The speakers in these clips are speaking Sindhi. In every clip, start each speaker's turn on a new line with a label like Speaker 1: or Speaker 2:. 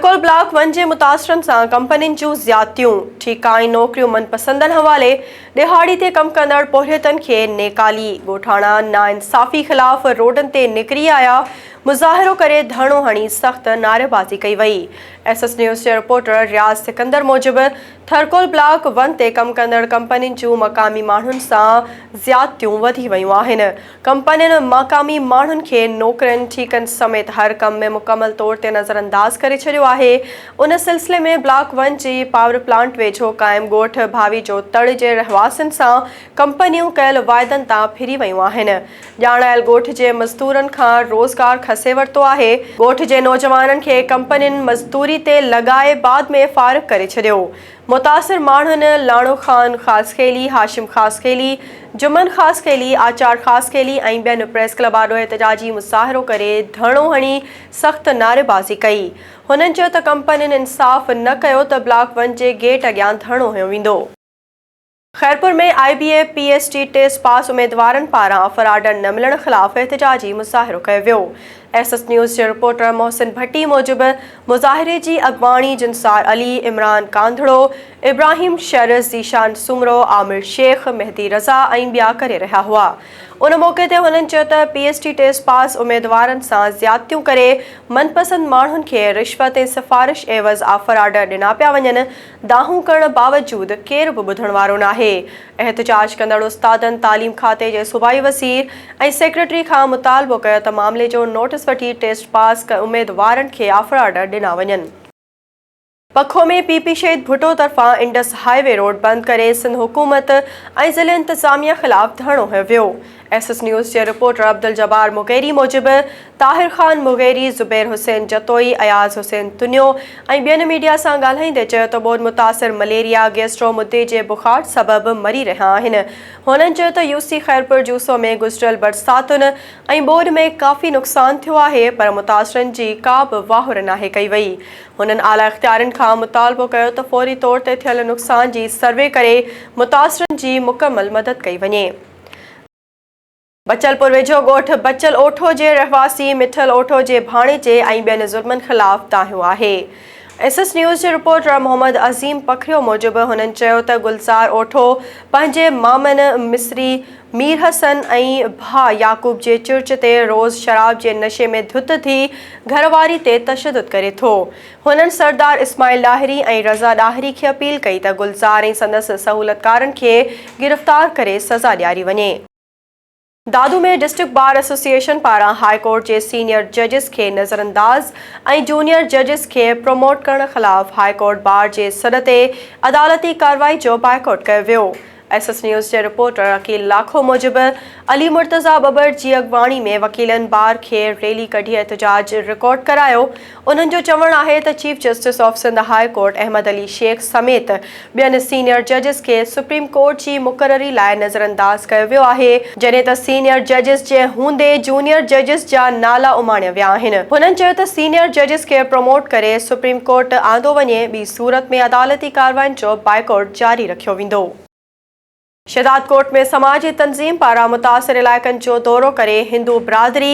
Speaker 1: ٿرڪول بلاڪ ون جي متاثرن سان ڪمپنين جون زيادتيون، ٺيڪا ۽ نوڪريون من پسندن حوالي، ڏهاڙي تي ڪم ڪندڙ پورهيتن کي نيڪالي، ڳوٺاڻا ناانصافي خلاف روڊن تي نڪري آيا، مظاهرو ڪري ڌرڻو هڻي سخت نعريبازي ڪئي وئي. ايس ايس نيوز جي رپورٽر رياض سڪندر موجب ٿرڪول بلاڪ ون تي ڪم ڪندڙ ڪمپنين جون مقامي ماڻهن سان زيادتيون وڌي ويون آهن. ڪمپنين مقامي ماڻهن کي نوڪرين، ٺيڪن سميت هر ڪم ۾ مڪمل طور تي نظرانداز ڪري ڇڏيو آهي. ان سلسلي ۾ بلاڪ ون جي پاور پلانٽ ويجهو قائم ڳوٺ ڀاوي جو تڙ جي رهواسين سان ڪمپنيون ڪيل واعدن تان ڦري ويون آهن. ڄاڻايل ڳوٺ جي مزدورن کان روزگار کسي ورتو آهي، ڳوٺ جي نوجوانن کي ڪمپنين مزدوري تي لڳائي بعد ۾ فارغ ڪري ڇڏيو، متاثر ماڻهن لاڻو خان خاصخيلي، هاشم خاصخيلي، جمن خاصخيلي، آچار خاصخيلي ۽ ٻين پريس ڪلب آڏو احتجاجي مظاهرو ڪري ڌرڻو هڻي سخت نعريبازي ڪئي، هنن چيو ته ڪمپنين انصاف نه ڪيو ته بلاڪ ون جي گيٽ اڳيان ڌرڻو هنيو ويندو. Khairpur ۾ I B A P S T test pass اميدوارن پاران آفر آرڊر نه ملڻ خلاف احتجاجي مظاهرو ڪيو ويو. ايس ايس نيوز جي رپورٽر محسن ڀٽي موجب مظاهري جي اڳواڻي جنسار علي، عمران ڪانڌڙو، ابراهيم شر، ذيشان سومرو، عامر شيخ، مهدي رضا ۽ ٻيا ڪري رهيا هئا. ان موقعي تي هنن چيو ته P S T test pass اميدوارن سان زيادتيون ڪري من پسند ماڻهن کي رشوت ۽ سفارش عيوض آفر آرڊر ڏنا پيا وڃن، دانهون ڪرڻ باوجود ڪير به ٻڌڻ وارو ناهي. احتجاج ڪندڙ استادن تعليم کاتي جي صوبائي وزير ۽ سيڪريٽري کان مطالبو ڪيو ته معاملي جو نوٽيس وٺي ٽيسٽ پاس اميدوارن کي آفر آرڊر ڏنا وڃن. پکو ۾ پي پي شهيد ڀٽو طرفان انڊس هاء وي روڊ بند ڪري سنڌ حڪومت ۽ ضلعي انتظاميه خلاف ڌرڻو هنيو ويو. ايس ايس نيوز جي رپورٽر عبدالجبار مغيري موجب طاهر خان مغيري، زبير حسين جتوئي، اياز حسين تنيو ۽ ٻين ميڊيا سان ڳالهائيندي چيو ته ٻوڏ متاثر مليريا، گيسٽرو مدي جي بخار سبب مري رهيا آهن. هنن چيو ته يوسي خيرپور جوسو ۾ گذريل برساتن ۽ ٻوڏ ۾ ڪافي نقصان ٿيو آهي پر متاثرن جي ڪا به واهر ناهي ڪئي وئي. هنن اعليٰ اختيارين کان مطالبو ڪيو ته فوري طور تي ٿيل نقصان جي سروي ڪري متاثرن جي مڪمل مدد ڪئي وڃي. بچلپور ويجهو ڳوٺ بچل اوٺو جي رهواسي مٺل اوٺو جي ڀاڻيجي ۽ ٻين ظلمن خلاف دانهيو آهي. ايس ايس نيوز جي رپورٽر محمد عظيم پکريو موجب هنن چيو ته گلزار اوٺو پنهنجي مامن مصري مير حسن ۽ ڀاء يعقوب جي چرچ تي روز شراب جي نشي ۾ ڌت ٿي گهر واري تي تشدد ڪري ٿو. هنن سردار اسماعيل ڏاهري ۽ رضا ڏاهري کي اپيل ڪئي ته گلزار ۽ سندس سهولتڪارن کي گرفتار ڪري سزا ڏياري وڃي. دادو ۾ ڊسٽرڪٽ بار ايسوسيئيشن پاران هاء ڪورٽ جي سينيئر ججز کي نظرانداز ۽ جونيئر ججز کي پروموٽ ڪرڻ خلاف هاء ڪورٽ بار جي سڏ تي عدالتي ڪارروائي جو بائيڪاٽ ڪيو ويو. ايس ايس نيوز جي رپورٽر عقيل لاکو موجب علي مرتضيٰ ٻٻر جي اڳواڻي ۾ وڪيلن بار کي ريلي ڪڍي احتجاج رڪارڊ ڪرايو، انهن جو چوڻ آهي ته chief justice of Sindh high court Ahmed Ali Shaikh سميت ٻين سينيئر ججز کي سپريم ڪورٽ جي مقرري لاء نظرانداز ڪيو ويو آهي، جڏهن ته سينيئر ججز جي هوندي جونيئر ججز جا نالا اماڻيا ويا آهن. هنن چيو ته سينيئر ججز کي پروموٽ ڪري سپريم ڪورٽ آندو وڃي، ٻي صورت ۾ عدالتي ڪارروائين جو بائيڪاٽ جاري رکيو ويندو. شهدادڪوٽ ۾ سماجي تنظيم پاران متاثر علائقن جو دورو ڪري هندو برادري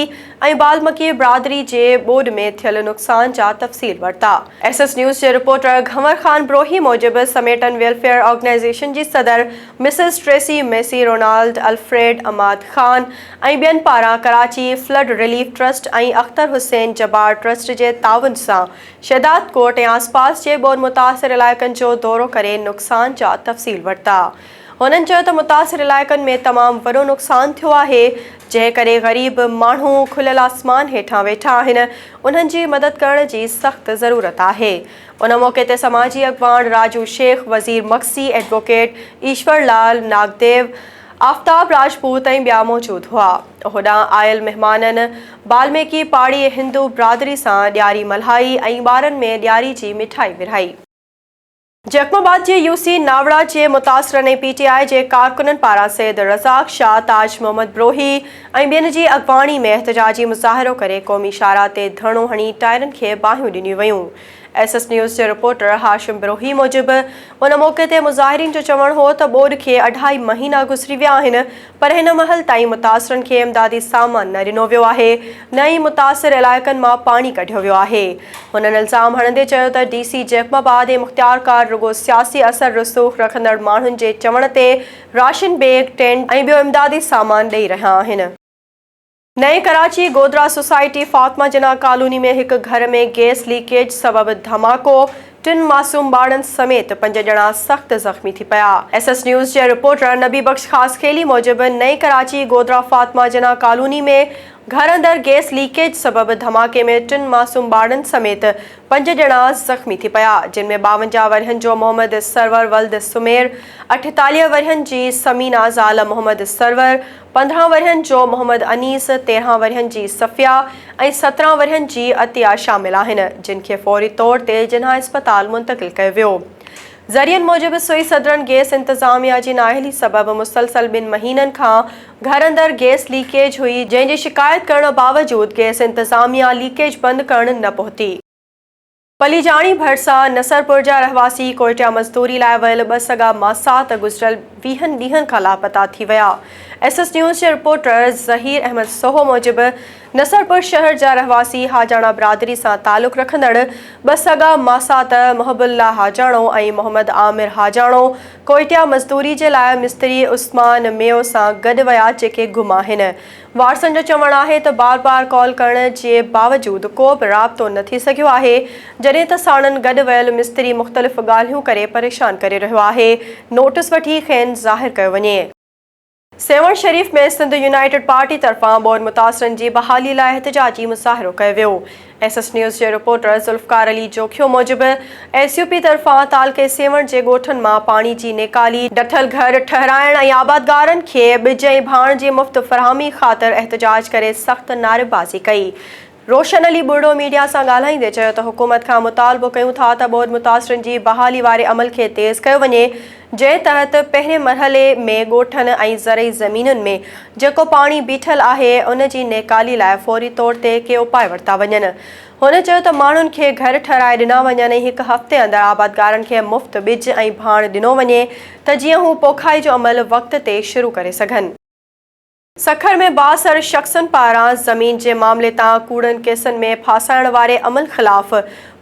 Speaker 1: ۽ بالمڪي برادري جي ٻوڏ ۾ ٿيل نقصان جا تفصيل ورتا. ايس ايس نيوز جي رپورٽر گهنور خان بروهي موجب سميٽن ويلفيئر آرگنائيزيشن جي صدر Mrs Tracy Massey Ronald Alfred Imad Khan ۽ ٻين پاران Karachi flood relief trust ۽ Akhtar Hussain Jabbar trust جي تعاون سان شهدادڪوٽ ۽ آسپاس جي ٻوڏ متاثر علائقن جو دورو ڪري نقصان جا تفصيل ورتا. هنن چيو ته متاثر علائقن ۾ تمام وڏو نقصان ٿيو آهي، جنهن ڪري غريب ماڻهو کليل آسمان هيٺان ويٺا آهن، انهن جي مدد ڪرڻ جي سخت ضرورت آهي. ان موقعي تي سماجي اڳواڻ راجو شيخ، وزير مگسي، ايڊووڪيٽ ايشور لال ناگديو، آفتاب راجپوت ۽ ٻيا موجود هئا. هوڏانهن آيل مهمانن بالميڪي پاڙي هندو برادري سان ڏياري ملهائي ۽ ٻارن ۾ ڏياري جي مٺائي ورهائي. جيڪب آباد جي يو سي ناوڙا جي متاثرن ۽ پي ٽي آء جي ڪارڪنن پاران سيد رزاق شاهه، تاج محمد بروهي ۽ ٻين جي اڳواڻي ۾ احتجاجي مظاهرو ڪري قومي شاهراهه تي ڌرڻو هڻي ٽائرن کي باهيون ڏنيون ويون. ايس ايس نيوز جي رپورٽر هاشم بروهي موجب ان موقعي تي مظاهرين جو چوڻ هو ته ٻوڏ کي اڍائي مهينا گذري ويا آهن پر هن مهل تائين متاثرن کي امدادي سامان نه ڏنو ويو آهي نه ئي متاثر علائقن مان پاڻي ڪڍيو ويو آهي. هنن الزام هڻندي چيو ته ڊي سي جيڪب آباد ۽ مختيارڪار رڳو سياسي اثر رسوخ رکندڙ ماڻهن جي چوڻ تي راشن بيگ، ٽينٽ ۽ ٻيو امدادي سامان ڏئي رهيا آهن. نئين Karachi, Godhra society Fatima Jinnah colony ۾ هڪ گهر ۾ گئس ليڪيج سبب ڌماڪو، ٽن معصوم ٻارڙن سميت پنج ڄڻا سخت زخمي ٿي پيا. ايس ايس نيوز جي رپورٽر نبي بخش خاصخيلي موجب نئين ڪراچي گوڌرا فاطمه جناح ڪالوني ۾ گهر اندر گئس ليڪيج سبب ڌماڪي ۾ ٽن معصوم ٻارڙن سميت پنج ڄڻا زخمي ٿي پيا، جن ۾ 52 ورهين جو محمد سرور ولد سمير، 48 ورهين جي ثمينه زال محمد سرور، 15 ورهين جو محمد انيس، 13 ورهين جي صفيه ۽ 17 ورهين جي عطيه شامل آهن، جن کي فوري طور تي جناح اسپتال منتقل ڪيو ويو. ذريعن موجب سوئي سدرن گيس انتظاميا جي نااهلي سبب مسلسل ٻن مهينن کان گهر اندر گيس ليڪيج هئي، جنهن جي شڪايت ڪرڻ باوجود گيس انتظاميا ليڪيج بند ڪرڻ نه پهتي. پليجاڻي ڀرسان نصرپور جا رهواسي ڪوئٽيا مزدوري لاء ويل ٻه سڳا ماسات گذريل ويهن ڏينهن کان لاپتا ٿي ويا. ايس ايس نيوز جي رپورٽر ظهير احمد سوهو موجب نصرپور شهر جا رهواسي حاجاڻا برادري سان تعلق رکندڙ ٻه سڳا ماسات محب الله حاجاڻو ۽ محمد عامر حاجاڻو ڪوئٽيا مزدوري جي لاء مستري عثمان ميو سان گڏ ويا جيڪي گم آهن. وارثن جو چوڻ آهي ته بار بار ڪال ڪرڻ جي باوجود ڪو به رابطو نه ٿي سگهيو آهي، جڏهن ته ساڻن گڏ ويل مستري مختلف ڳالهيون ڪري پريشان ڪري رهيو آهي، نوٽس وٺي کين ظاهر ڪيو وڃي. سيوهڻ شريف ۾ سنڌ يونائيٽيڊ پارٽي طرفان ٻوڏ متاثرن جي بحالي لاء احتجاجي مظاهرو ڪيو ويو. ايس ايس نيوز جي رپورٽر ذوالفقار علي جوکيو موجب ايس يو پي طرفان تعلقي سيوهڻ جي ڳوٺن مان پاڻي جي نيڪالي، ڊٺل گهر ٺهرائڻ ۽ آبادگارن کي ٻج ۽ ڀاڻ جي مفت فراهمي خاطر احتجاج ڪري سخت نعريبازي ڪئي. روشن علي ٻرڙو ميڊيا سان ڳالهائيندي چيو ته حڪومت کان مطالبو ڪيون ٿا ته ٻوڏ متاثرن جي بحالي واري عمل کي تيز ڪيو وڃي جنهن تحت پهرين مرحلي ۾ ڳوٺن ۽ زرعي زمينن ۾ جيڪو پاڻي بيٺل آهي ان جي نيڪالي لاء فوري طور تي ڪي اپاء ورتا وڃن. هن چيو ته ماڻهن کي گهر ٺهرائي ڏنا وڃن ۽ هڪ هفتي اندر آبادگارن کي مفت ٻج ۽ ڀاڻ ڏنو وڃي ته جيئن هو پوکائي جو عمل وقت تي شروع ڪري سگهن. سکر ۾ بااثر شخصن پاران زمين جي معاملي تان ڪوڙن ڪيسن ۾ ڦاسائڻ واري عمل خلاف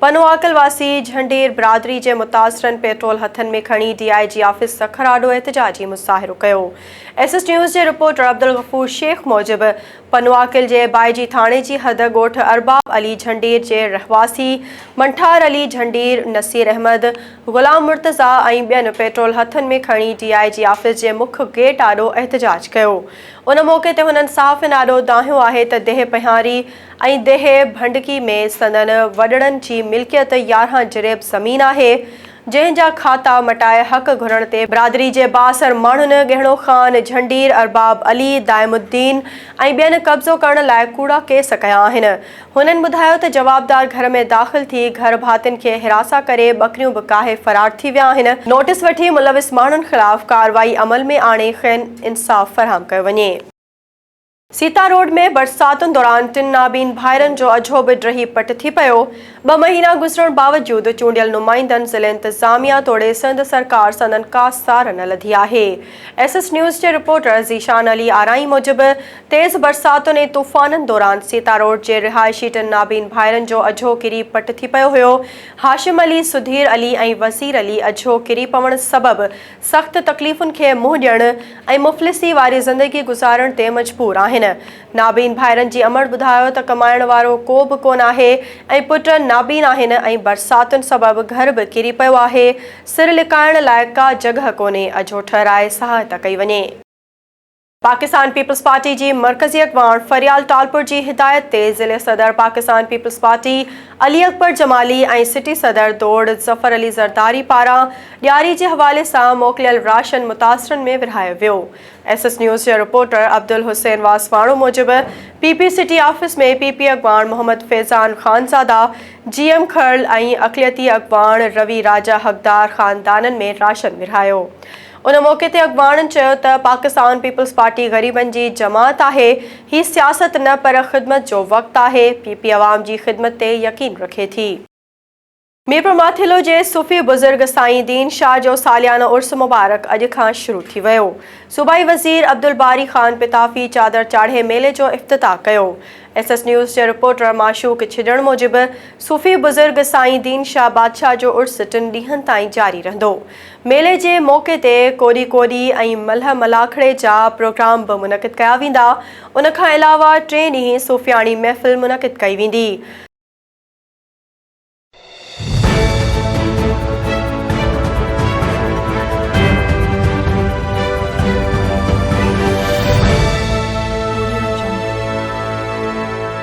Speaker 1: پنوعاقل واسي جهنڊير برادري جي متاثرن پيٽرول هٿن ۾ کڻي ڊي I جي آفيس سکر آڏو احتجاجي مظاهرو ڪيو. ايس ايس نيوز جي رپورٽر عبدالغفور شيخ موجب پنوعاقل جي بائجي ٿاڻي جي حد ڳوٺ ارباب علي جهنڊير جي رهواسي منٺار علي جهنڊير، نصير احمد، غلام مرتضيٰ ۽ ٻين پيٽرول هٿن ۾ کڻي ڊي I جي آفيس جي مک گيٽ آڏو احتجاج ڪيو. ان موقعي تي هنن صحافين آڏو دانهيو آهي ته ديهه پهياري ۽ ديهه ڀنڊڪي ۾ سندن وڏڙن جي ملڪيت 11 جريب زمين آهي جنهن جا کاتا مٽائي حق گهرڻ تي برادري جي بااثر ماڻهن ڳهڻو خان، جهنڊير، ارباب علي، دائم الدين ۽ ٻين قبضو ڪرڻ لاء ڪوڙا ڪيس ڪيا آهن. هنن ٻڌايو ته جوابدار گهر ۾ داخل ٿي گهر ڀاتين کي هراسان ڪري ٻڪريون به ڪاهي فرار ٿي ويا آهن، نوٽيس وٺي ملوث ماڻهن خلاف ڪارروائي عمل ۾ آڻي کين انصاف فراهم ڪيو وڃي. سيتا روڊ ۾ برساتن دوران ٽن نابين ڀائرن جو اجهو به ڊهي پٽ ٿي پيو، ٻه مهينا گذرڻ باوجود چونڊيل نمائندن، ضلعي انتظاميا توڙي سنڌ سرڪار سندن ڪا سار نه لڌي آهي. ايس ايس نيوز جي رپورٽر ذيشان علي آرائين موجب تيز برساتن ۽ طوفانن دوران سيتا روڊ جي رهائشي ٽن نابين ڀائرن جو اجهو ڪري پٽ ٿي پيو هيو، هاشم علي، سڌير علي ۽ وزير علي اجهو ڪري پوڻ سبب سخت تڪليفن کي منهن ڏيڻ ۽ مفلسي واري زندگي گذارڻ تي مجبور آهن. نابين ڀائرن جي امڙ ٻڌايو ته ڪمائڻ وارو ڪو به ڪونه آهي ۽ پٽ نابين آهن ۽ برساتن سبب گهر به ڪري پيو آهي، سر لڪائڻ لاء ڪا جڳهه ڪونهي، اجهو ٺهرائي سهائتا ڪئي وڃي. پاڪستان پيپلز پارٽي جي مرڪزي اڳواڻ فريال ٽالپر جي هدايت تي ضلعي صدر Pakistan peoples party Ali Akbar Jamali ۽ city صدر دوڙ ظفر علي زرداري پاران ڏياري جي حوالي سان موڪليل راشن متاثرن ۾ ورهايو ويو. ايس ايس نيوز جي رپورٽر عبدالحسين واسواڻو موجب P P city office ۾ P P اڳواڻ محمد فيضان خانزاده، جي ايم کرل ۽ اقليتي اڳواڻ روي راجا حقدار خاندانن ۾ راشن ورهايو. ان موقعي تي اڳواڻن چيو ته پاڪستان پيپلز پارٽي غريبن جي جماعت آهي، هي سياست نه پر خدمت جو وقت آهي، پي پي عوام جي خدمت تي يقين رکي ٿي. ميرپور ماٿيلو جي صوفي بزرگ سائين دين شاهه جو ساليانو عرس مبارڪ اڄ کان شروع ٿي ويو. صوبائي وزير عبدالباري خان پتافي چادر چاڙهي ميلي جو افتتاح ڪيو. ايس ايس نيوز جي رپورٽر معشوق ڇڄڻ موجب صوفي بزرگ سائين دين شاهه بادشاهه جو عرس ٽن ڏينهن تائين جاري رهندو. ميلي جي موقعي تي ڪوڏي ڪوڏي ۽ ملهه ملاکڙي جا پروگرام به منعقد ڪيا ويندا. ان کان علاوه ٽئين ڏينهن صوفياڻي محفل منعقد ڪئي ويندي.